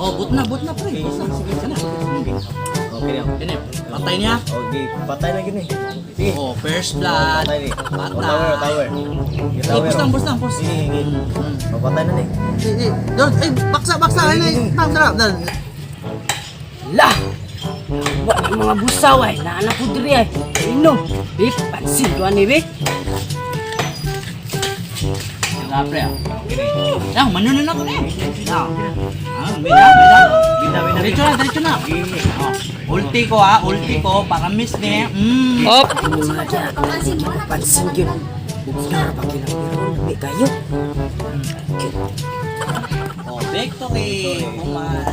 Oh, bot na pre. Bot na. Sige, Kana. sige. Okay na. Kini, patay niya. Okay, patay na gini. Sige. Oh, first blood. Patay ni. Oh, Patay. tower, tower. Sige, Eh, tower. push lang, push lang, push. Sige, sige. Oh, patay na ni. Eh, eh, doon, eh, baksa, baksa. Ay, ay, tang, tara, dal. Lah! Wa ng mga busaw ay, naana ko diri ay. Inom. Eh, pansin ko ani be. Wala, pre, ah. Yang, manunan ako na eh. Ah, ah, may na, may na. Bina, bina. Diretso na, diretso na. Oh, ulti ko ah, ulti ko para miss ni. Op. Pansin gyud. Bugnar ba kilang pero lami kayo. Oh, victory. Kuman.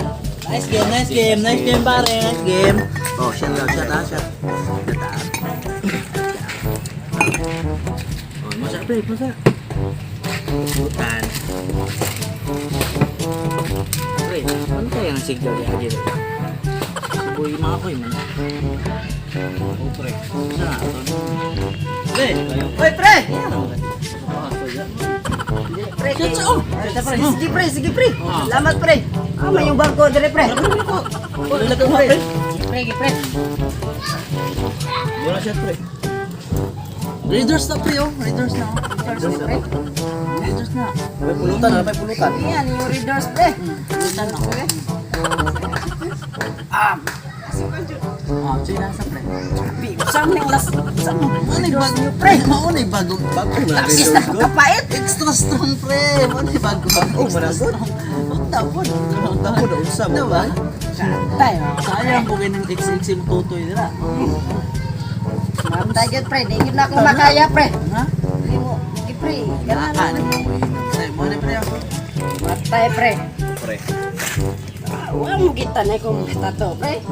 Nice game, nice game, nice game pare, nice game. Oh, shot out, shot out, shot. Shot out. Oh, masa pre, masa. Putan. Pre, ano kaya ang signal niya dito? Subuhin mga ko man. Oh, pre. Saan na ito? Pre, Oy, pre! Pre, Shot sa oh. sige pre, sige pre. Salamat pre. Ama yung bangko dire pre. Wala ka pre. Pre, pre. Wala siya, pre. Raiders na pre oh, Raiders na. Oh. Raiders pre. Raiders na. May pulutan, may pulutan. Yan yung readers pre. Pulutan na. Ah, Ah, sige nasa pre. Saan ning las? Saan mo? Ano yung bago pre? Mauna yung bago. Bago na. Taksis na pagkapait. Extra strong pre. Mauna yung bago. Oh, Extra managod. strong. Unta po. Unta po, unsa mo, Diba? Katay. Sayang kung ganun XX yung tutoy nila. Matay gyud pre, di gyud na ako makaya pre. Ha? Di mo, di pre. Naka Ganun. na mo pre. Mo na pre. Matay pre. Pre. Ah, wa mo kita na kung tato pre.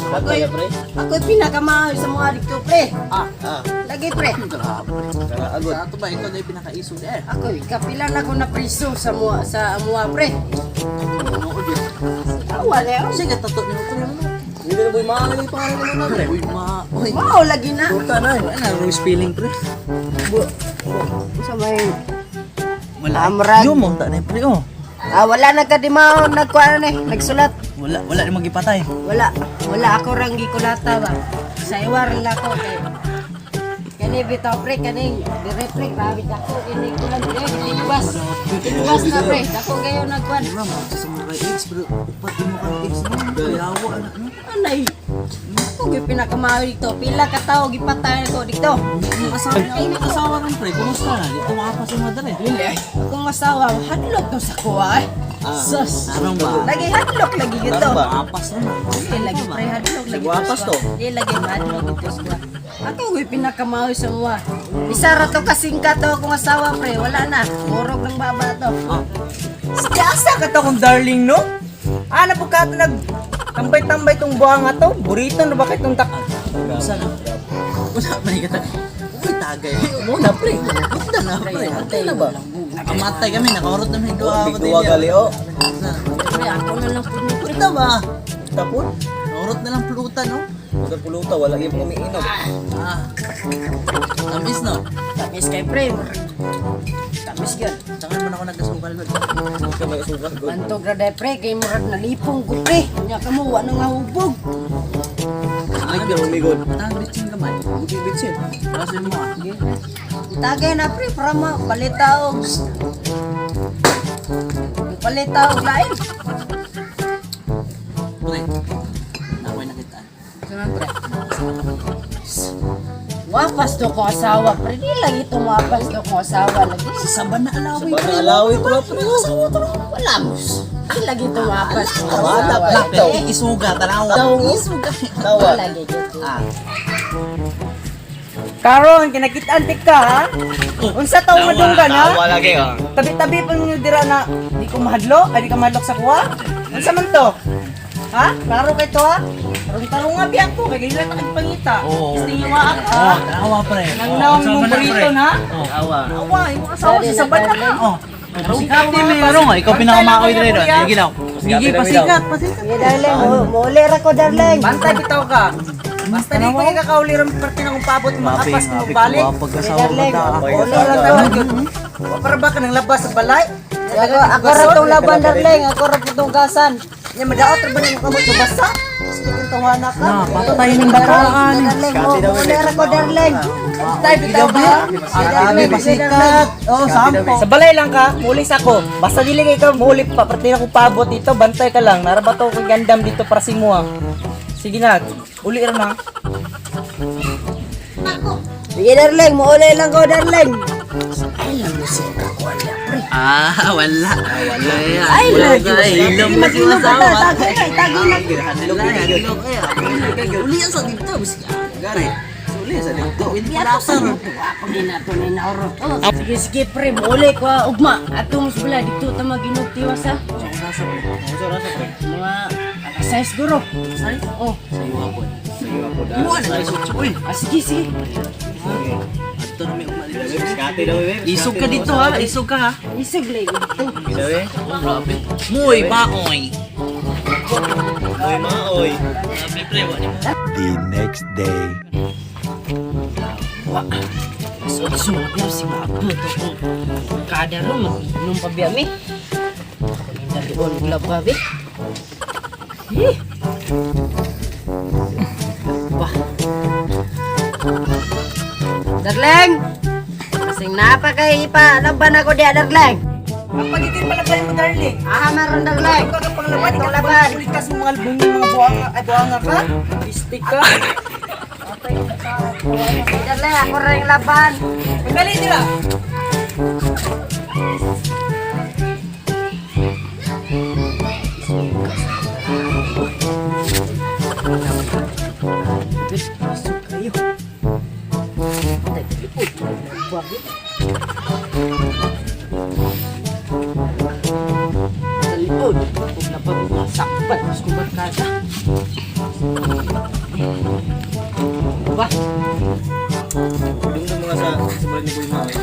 Patay ka, pre. Ako'y pinakamahal sa mga dito pre. Ah. Ah, Lagi pre. Grabe. kara agad. Sa ato ba ikaw na yung pinakaiso eh. Ako'y kapila na ko na priso sa mua sa mua pre. Nood yun. Awa na yun. Sige, tato niyo pre. Ano? Hindi na boy, maalam yung pangalan mo na, pre. Uy, ma. Uy. Wow, lagi na. Puta na eh. Wala na, wrong spelling pre. Sa may Wala. Amrag. Yung mo, ta na pre oh. Ah, wala na ka di mao nagkuan na eh, nagsulat. Wala, wala na magipatay. Wala, wala ako rang gikulata ba. Sa iwar lang ako kay kani bitaw pre kaning dire pre grabe dako kini kulan dire tinubas. Tinubas na pre, dako kayo nagkuan. Mura mo sa Samurai X pero upat din mo kang X no. Yawa anak no. Anay. Ako gyud pinakamahal dito. Pila ka tawo gipatay ko dito. Ang asawa, ang asawa ron pre, kumusta na? Dito makapas yung mother eh. Dili ay. Akong asawa hadlok to sa kuha ay. Sus. Tarong ba? Lagi hadlok lagi gito. Tarong ba? Makapas ron. Di lagi pre hadlok lagi. Nagwapas to. Di lagi hadlok dito sa kuha. Ako gyud pinakamahal sa mga. Isa ra to kasingka to akong asawa pre, wala na. Murog ng baba to. Ah, Asa ka to kung darling, no? Ano po ka ito nag tambay-tambay tong buhang ato? Burito na ba kay tong tak? usa na. Usa pa ni kata. Uy, tagay. Mo na pre. Punta na pre. Patay na ba? Amatay kami, nakaurot namin duha Big duwa gali, oh. Pre, ako na lang po ni pre. Punta ba? Tapon. Nakaurot na lang pulutan no. Puta puluta, wala yung umiinom. Ah. Tamis no. Tamis kay pre. Tamis gyud. Saka naman ako nagkasukal god. Hindi ka may sugat, god. Bantog ra day pre kay murag nalipong ko pre. Nya kamo wa na nga hubog. Ay, ka umigod. Patang bitsin kamay. Buti bitsin. Para sa mo ah. Tagay na pre para ma palita og palita og lain. Pre. Nakoy nakita. Saan pre? Wapas to ko asawa pre. Di lagi to wapas to ko asawa lagi. Sa na alawi Sa alawi to, pre. Wala mo. Di lagi to wapas to ko Wala asawa. pa. Pero isuga tanawa. Isuga. Tawa. Lagi gyud. Ah. Karon, kinakitaan tik ka, ha? Unsa taong madunggan, ha? Tawa lagi, oh. Tabi-tabi pa ninyo dira na di ko mahadlo, ay di ka mahadlok sa kuha. Unsa man to? Ha? Klaro kay to, ha? Tarong-tarong nga biya ko, kay ganyan na pangita. Oo. Istingiwa ako, Oh, ha? tanawa pre. Nang naong mong burrito na? Tawa. Awa, imong asawa sa saban na ka. Oh. Pasikat din may ano nga, ikaw pinakamaoy dire doon. Sige lang. Sige, pasikat, pasikat. Sige darling, mo ra ko darling. Bantay bitaw ka. Basta di ko ikakauliran parte na kung paabot makapas mo balik. Sige darling, Wala lang tayo yun. Para ba ka nang labas sa balay? Ako ra tong laban, darling. Ako ra po tong gasan. Nya madaot ra ba nimo kamot mabasa? Stick ang tawana ka. Na, patay ning bataan. Darling, mo ra ko, darling. Tay bitaw ba? Arami pasikat. Oh, sampo. Sa balay lang ka, mulis ako. Basta dili kay ka muuli pa, parte na ko paabot dito, bantay ka lang. Nara ba to kay gandam dito para si mo. Sige na, uli ra na. Sige, darling, muuli lang ko, darling. Ah, wala. Wala. Ay, wala. Ilong na si asawa. Tago na, tago na. Hadlok kaya. Uli sa dito. Gari. Suli sa dito. Sige, sige, pre, muuli ko ah, ugma. Ato mo sa dito ta maginog tiwas ha. Mga alas 6 siguro. Oh. Uy, Ah, sige, sige. ato na may umalis. Biskate daw eh. Isog ka dito ha, isog ka ha. Isig lang dito. Daw eh. Grabe. Muy baoy. Oy maoy. Grabe pre, wa ni mo. The next day. So, sumabyaw si Babu to kung kada ro mag-inom pa biya mi. Ako ni dalion glab ba bi. Eh. Bah. Darling! Kasing napakay ipa, laban ako diya, darling. Ang pagitin pala pa mo, darling. Ah, meron, darling. Ikaw ka pang laban, ikaw laban. Ulit ka sa mga album mga buwanga, ay buwanga ka. Stick ka. Darling, ako rin laban. Pagdali nila. Kayo. Sa likod. Kung napag-sakpan, mas kumarkada. Ba? Dungdung mga sa balay ni Boy Maoy.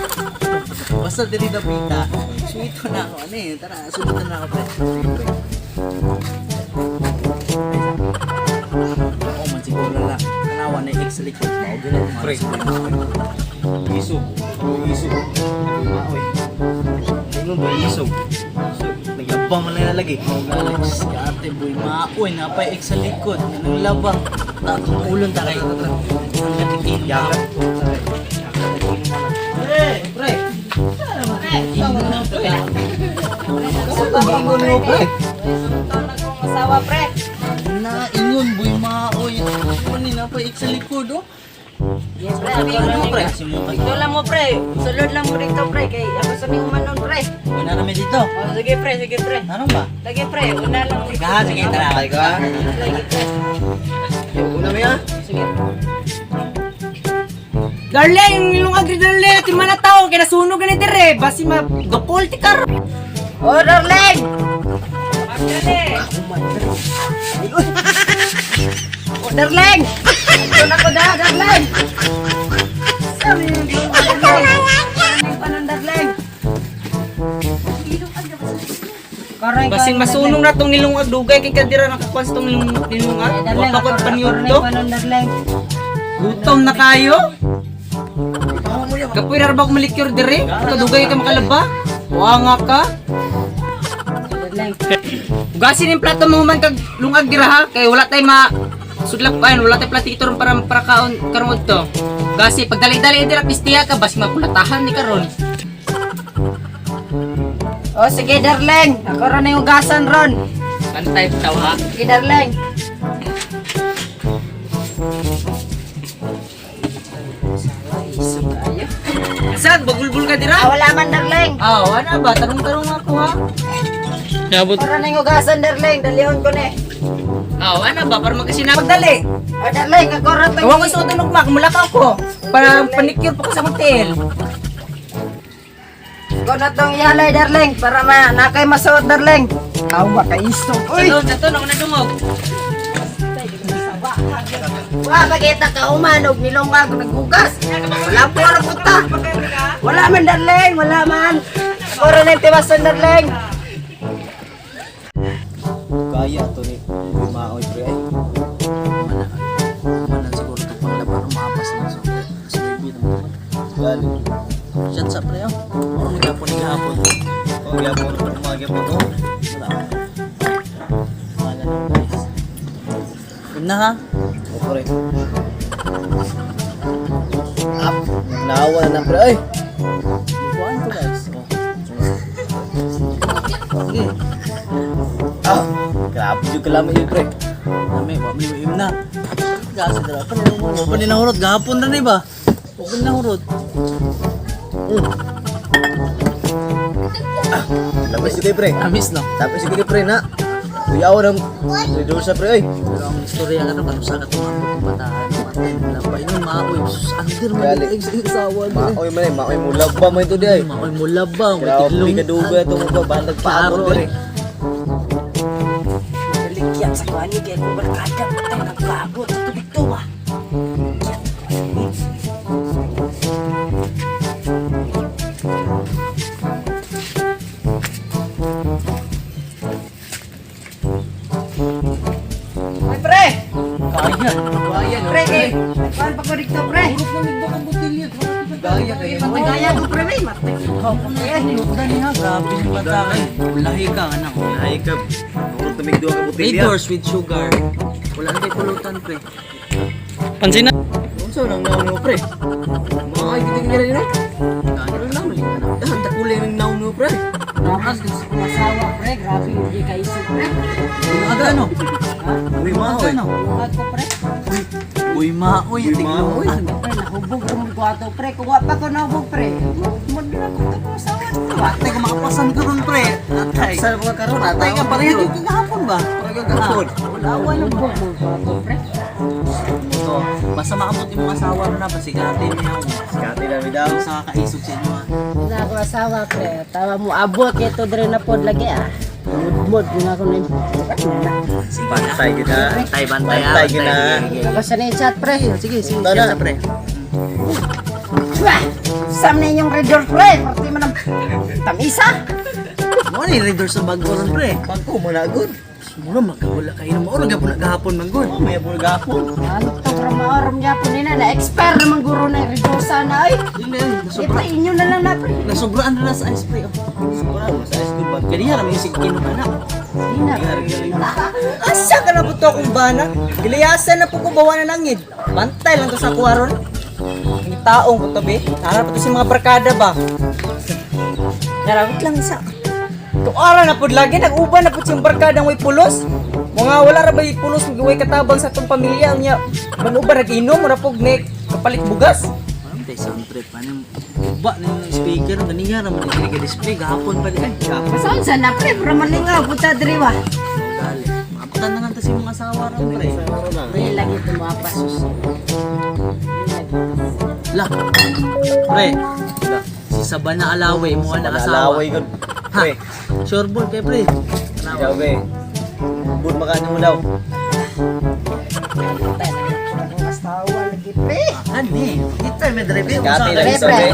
Basta diri na pita. Sweet na ako. Ano eh, tara, sunod na ako pre. Ako man siguro lang. Tanawa na ex sa likod. Mao gyud ang mga Pre. Isog. Isog. Boy Maoy. Ingon ba isog? Isog. Nagyabang man lang lagi. Alex, ate boy, maoy, napay ex sa likod. Nang laba. Tatong ulon ta kay. Ang natikin. Yakat. Pre, pre. Ingon mo pre. Sunton akong asawa, pre. Naingon boy, maoy. Ano ni napay ex sa likod oh. Yes, pre. Ako rin Pre, Dito lang mo, pre. Sulod lang mo dito, pre. Kay ako sa ming umanon, pre. Una na mi dito. Oh, sige, pre. Sige, pre. Ano ba? Sige, pre. Una lang mo dito. Ah, sige, tara. Ay ka. Sige, pre. Una mo ya. Sige. Darling, ilong agri darling, ti mana tao kay nasunog gani dire, basi ma dukol ti kar. Oh, darling! Oh, darling! Ito na ko da, darling! Sabi yung darling! Ano pa darling? Karay ka, Basin masunog na tong nilungag dugay kay kadira nakakuan sa tong nilungag. Darling, Wa pa ko't ako panyod rin to. panon, darling. Gutom na kayo. Kapoy ra ba ko malikyor dire? Kadugay ka makalaba? Wa nga ka. Darling. Ugasin yung plato mo man kag lungag dira ha kay wala tay ma sudlak pa wala tay platito ron para kaon karon to. Gasi pagdali-dali dira pistiya ka basi makulatahan ni karon. Oh, sige, darling. Ako rin yung ugasan ron. Pantay bitaw ha. Sige, darling. Saan bagulbul ka dira? Ah, wala man, darling. Ah, wala ba? Tarong-tarong ako ha. Nabot. Ako rin yung ugasan, darling. Dalihon ko na eh. Ah, wala ba para magkasinap. Pagdali. Oh, darling, ako rin to. Ewan ko sa utunog ma, kumulaka ako. Para panikure pa ko sa hotel. Ko na tong ihalay, darling, para ma nakay masuot, darling. Awa ka isog. Uy! Sa to, ako nadungog. Wa bagita ka umanog nilongag naghugas. Wala po ra puta. Wala man, darling, wala man. Ako rin yung tiwasan, darling. Kaya to ni Boy Maoy pre ay. Mana. Mana siguro to panglaban maapas lang sa sa baby naman. Gali. Shot sa pre oh. Oro ni gapon ni gapon. Magyapon, magyapon to. Wala. Wala na, guys. Yun na ha. O, pre. Up. Nawa na, pre. Ay! Bukuan ko, guys. Oh. Sige. Ah! Grabe yung kalami yun, pre. Dami, wa may im na. Gasa dara pa ni pa ni nahurot gahapon ra ni ba? Wa pa ni nahurot. Tapos sige, pre. Amis no. Tapos sige, pre, na. Kuyaw ng Ridor sa pre, ay. Pero ang istorya ka to sa katong ang bataan, matay mo pa ingon maoy. Sus, andir man Gali. di sa asawa ni. Maoy man eh, maoy mo laba man ito di ay. Maoy mo laba, may Grabe tiglong. ka duga ito mo ba, balag paabot Klaro, dire. Baligyan sa kuani kay kung barkada patay nagpaabot sa tubig to ba. Ay, pre! Kaya, kaya. Pre, kay, kuan pa ko dito, pre. Gaya kayo. Patagaya ko, pre, may matay. Dani ha, grabe ni bata kay. Lahi ka anak. Ay ka, urot na migduha ka botelya. Doors with sugar. Wala na kay pulutan pre. Pansin na. Unsa nang naon mo pre? Mga ay giting nila nila. Ano lang ulit anak. Ah, takulay ng naon mo pre. Lakas gusto ko asawa, pre. Grabe, hindi ka isip, pre. Aga ano? Uy maoy. Ano? Lungag ko, pre. Uy maoy, Uy, tiglong. maoy. Pre, nahubog ko mong kwarto, pre. Kung wa pa ko nahubog, pre. Mud na ko ito kong asawa dito, ba? Atay ka makapasan ka ron pre. Atay. Sa mga karon Atay ka pareha yung kagahapon ba? Pareha gahapon. Wala wala Nahubog mong kwarto, pre. To, basta maabot yung mga asawa ron na basigate niya ako. Sikati na mi daw. Sa kakaisog sa inyo ha. Wala ako asawa, pre. Tawa mo abot kay ito dre na pod lagi, ah. Mudmod yun ako na. Bantay kita. Bantay, bantay ha. Bantay kita. Ako sa na chat, pre. Sige, sige, Tara. siya sa pre. Wah! Sam na inyong redor, pre. Parte man ang tamisa. Mo ni reader sa bago ron pre. Pagko mo na gud. Mura magkawala kayo na mauro gapon na gahapon man gud. May puro gahapon. Ano to, maorom niya po nina. Na-expire naman guro na redosa na, ay. Dili ay Ito, inyo na lang na, pre. Nasobraan na sa ice pre. Sobra mo sa ice cream ba? Kaniya ra may isig kinom anak. Hindi na. Asa ka na po to akong bana? Gilayasan na po ko bawa na langit. Bantay lang to sa kuwaron. Ang taong ko to be. Nara pa to sa mga barkada ba? Narawit lang isa. Tuara na po lagi, nag-uban na po siyang barkada way pulos. Mga wala ra ba'y pulos, way katabang sa atong pamilya niya. Manuba nag-inom, mura po nek kapalit bugas. Parang tayo sound trip ano. Ba na yung speaker ganiya ra man dili ka display gahapon pa di ay. Gahapon. Masaan sa na, pre? Pero malingaw, punta dre, ba? Dali. Maabutan na lang ta sa imong asawa ron pre. Pre, lagi tumapa. La. Pre. La. Si Sabana Alawe mo ang asawa. Alaway gud. Pre. Sure ball kay pre. Ikaw be. Bud makaan mo daw. Asawa lagi, pre. Ani, kita may drive. Sikati lang Pre, isa pre. be.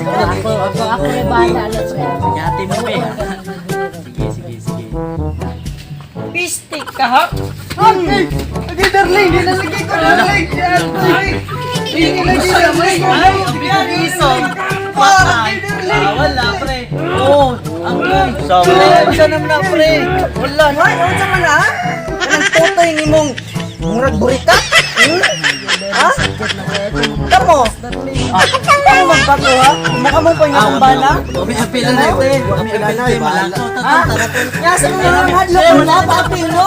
Ako, ako, ako yung bahala, pre. Sikati mo pre. Sige, sige, sige. Pistik ka ha? Okay, darling, nilalagay ko darling. Nilalagay darling. Ay, ang isog. Patay. Ah, wala pre. Oh, ang Sama. Wala naman na pre. Wala na. Ay, unsa man ha? Anong totoy ni mong murag burika? Hmm? Ha? Kamo? Kamo magbago ha? Mukha mo pa yung akong bala? May apel na pre. May apel na malakaw ta Ha? Nga sa mga nang hadlok mo na, paapil mo?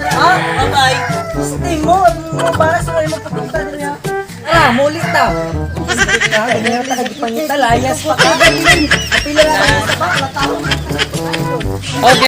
Ha? Bye-bye. Stay mo, mo para sa mga magpakita niya. Ah, muli ta. Ganyan ta kagipangita, layas pa ka. Apila na sa pa, Okay.